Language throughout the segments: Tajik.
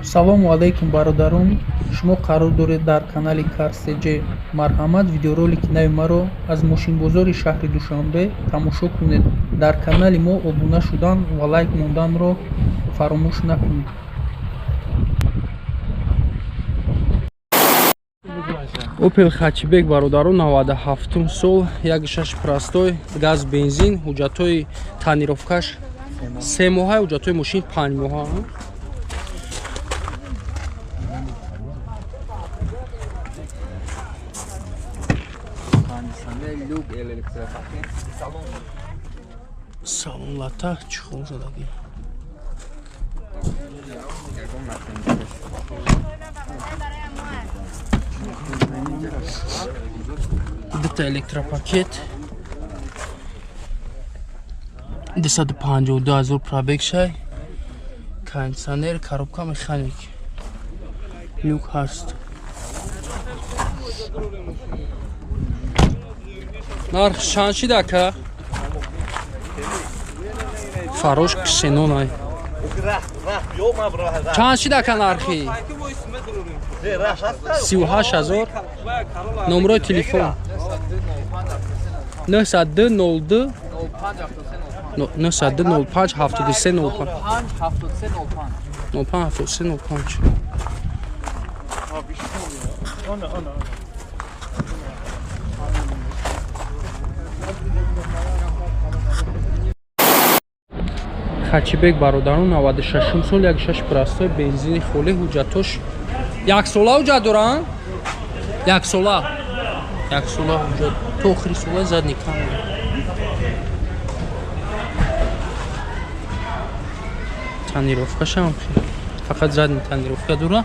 Салому алайкум, бародарон! Шумо қарор доред дар канали Карсеҷ. Марҳамат, видеоролики нави маро аз мошинбозори шаҳри Душанбе тамошо кунед. Дар канали мо обуна шудан ва лайк монданро фаромӯш накунед. Опел Хатчбек, бародарон, 97 сол, 1.6 простой, газ, бензин. Ҳуҷҷатҳои тонировкаш 3 моҳа, ҳуҷҷатҳои мошин 5 моҳа. Салон лата, чехол задагӣ. Дута электропакет, 252 000 пробег шай, кондиционер, коробка механик, люк ҳаст. Нарх чанд шид, ака? Фарош ксенонай. Чанд шид, ака, нархи? 38 000. Номерои телефон 902 02 902 05 73 05 05 73 05. Хатчбек, бародарон, 96 сол, 1.6 простой, бензини холӣ, ҳуҷҷатош яксола. Ҳуҷҷат доранд яксола, яксола ҳуҷҷат то охири сола. Задний камера, тонировкашам фақат задний тонировка дора.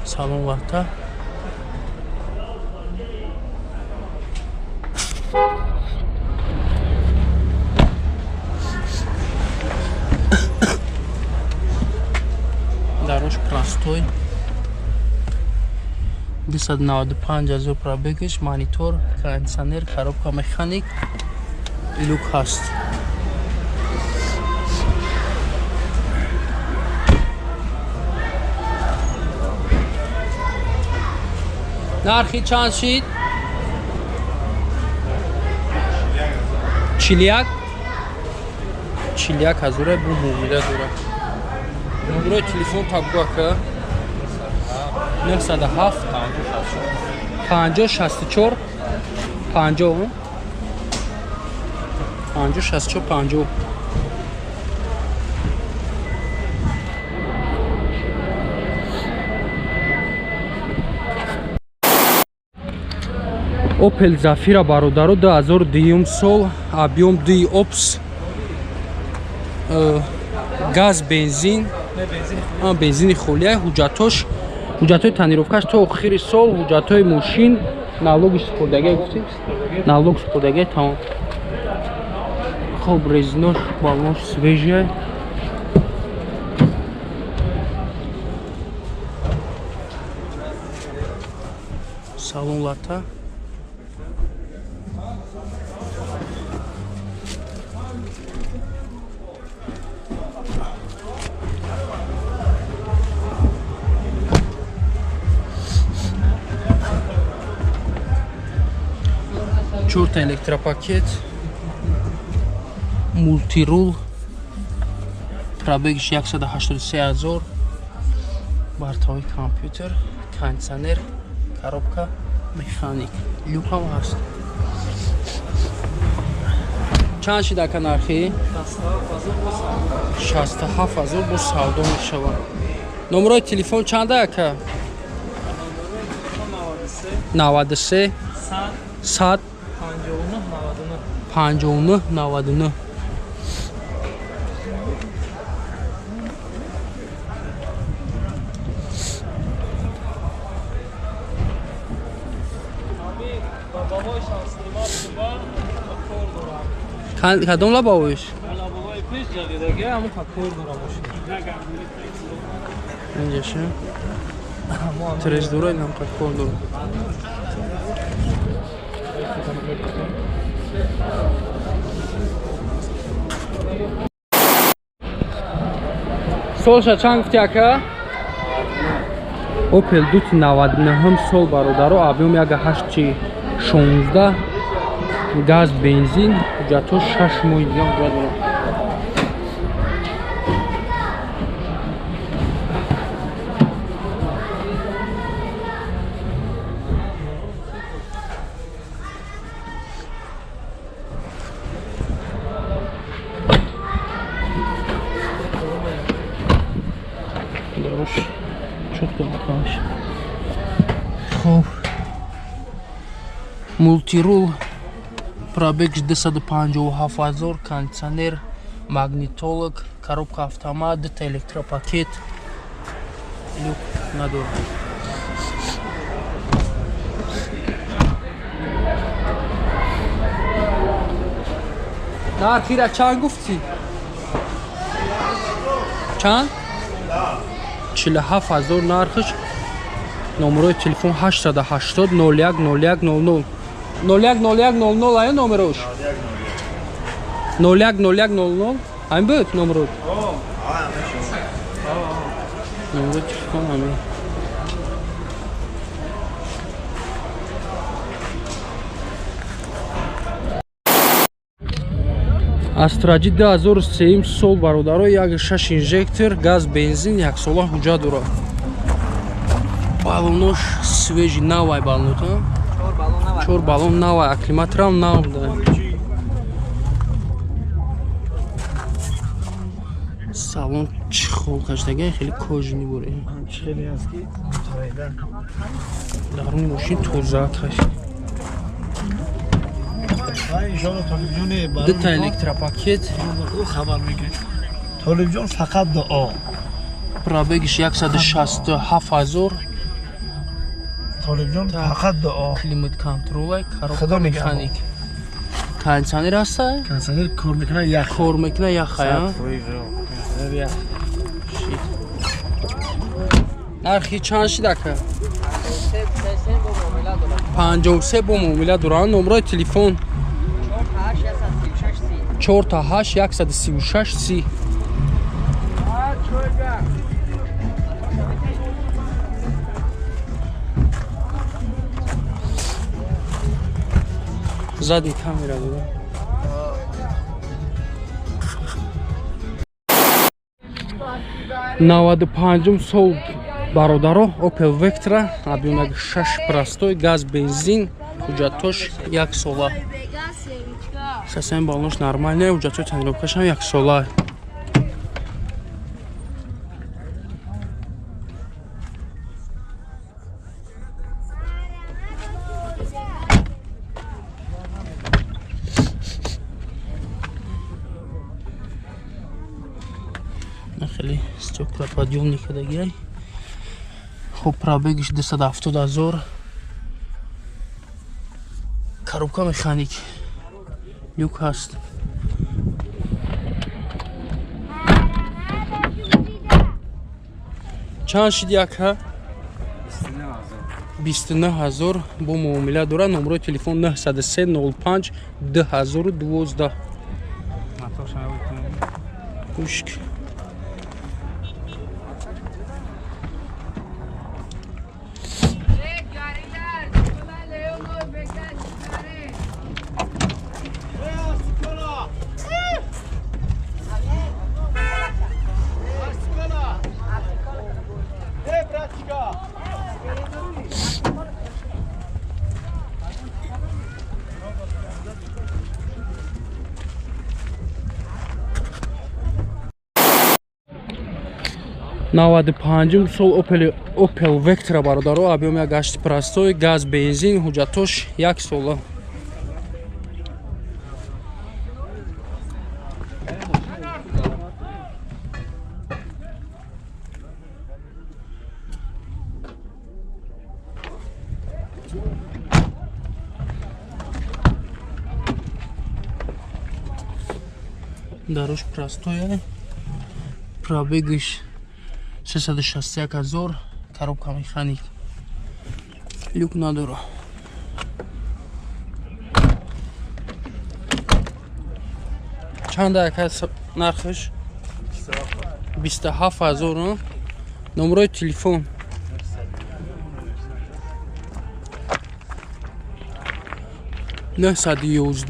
Салон лата. Дарош простой, 295 ҳазор пробегаш, монитор, кондиционер, коробка механик, люк ҳаст. Нархи чанд шид? 41, 41 ҳазора бу муомила дорад. Номерои телефон табгӯ, ака. 907 50 64 50 50 64 50. Опел Зафира, бародаро, 2002 сол, объем 2 опс, газ, бензин, бензини холия. Ҳуҷҷатош, ҳуҷҷатҳои тонировкаш то охири сол, ҳуҷҷатҳои мошин, налоги супурдагия гуфтем, налог супурдагия, тамом. Хоб, резинош, баллош свежая. Салон лата. Чорта электропакет, мультирул, пробегиш 183 ҳазор, бортовой компютер, кондиционер, коробка механик, люкам ҳаст. Чанд шид, ака, нархи? 67 ҳазор, бо савдо мешавад. Номерои телефон чанда, ака? 93 100 59 99. Кадом лобовойш? Лобовой пеш ҷадидаги, ҳамун кор дора мошин. Инҷаша трез дора, инам кор дора. Солша чанд гуфти ака? Opel Dut 99 сол бародаро, объем 1.8 16, газ бензин, ҳуҷҷатҳо 6 моҳи дига ҳуҷҷат дорад. Хоб, мултирул, пробег 257 000, кондиционер, магнитолог, коробка автомат, дута электропакет, люк надорад. Нархира чанд гуфтӣ? Чанд? 47 000 нархиш. Номерои телефон 880 01 01 00 01 01 00 ая номерош 01 01 00 ҳамин буд номерот? Номерои телефон ҳамин. Астра J 2003 сол бародаро, 1.6 инжектор, газ бензин, яксола ҳуҷҷат дорад. Балонош свежий, навай балонота. Чор балон навай, акклиматорам нав буда. Салон чехол кашдага, хеле кожаный буре. Даруни мошин тоза каш. Дута электропакет. Толибҷон фақат дуо. Пробегиш 167 000. Толибҷон фақат дуо. Климат контролай, коробка механик. Кондиционер ҳаста? Кондиционер кор мекунад ях. Кор мекунад ях, а? Нархи чанд шид ака? 53 бо муомила доранд. Номерои телефон 4 8 136 30. Задний камера дора. 95 сол бародаро, Opel Vectra, объем 6 простой, газ бензин, ҳуҷҷатош як сола. Сасаин балонош нормальный, ҳуҷҷатҳои тонировкашам як сола. Хеле стеклоподъемник кардагиай. Хуб, пробегиш 270 000. Коробка механик. Люк ҳаст. Чанд шид яка? 29 000 бо муомила дорад. Номерои телефон 903 05 2012. Гӯшк. 95 сол Opel Vectra бародаро, объем 1.8 простой, газ бензин, ҳуҷҷатош як сола. Дарош простой, пробегиш 361 000, коробка механик, люк надора. Чанд ака нархиш? 27 000. Номерои телефон 911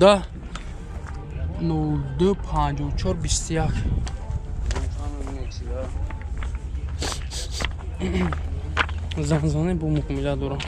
02 54 21. Занзане бо муомила дорам.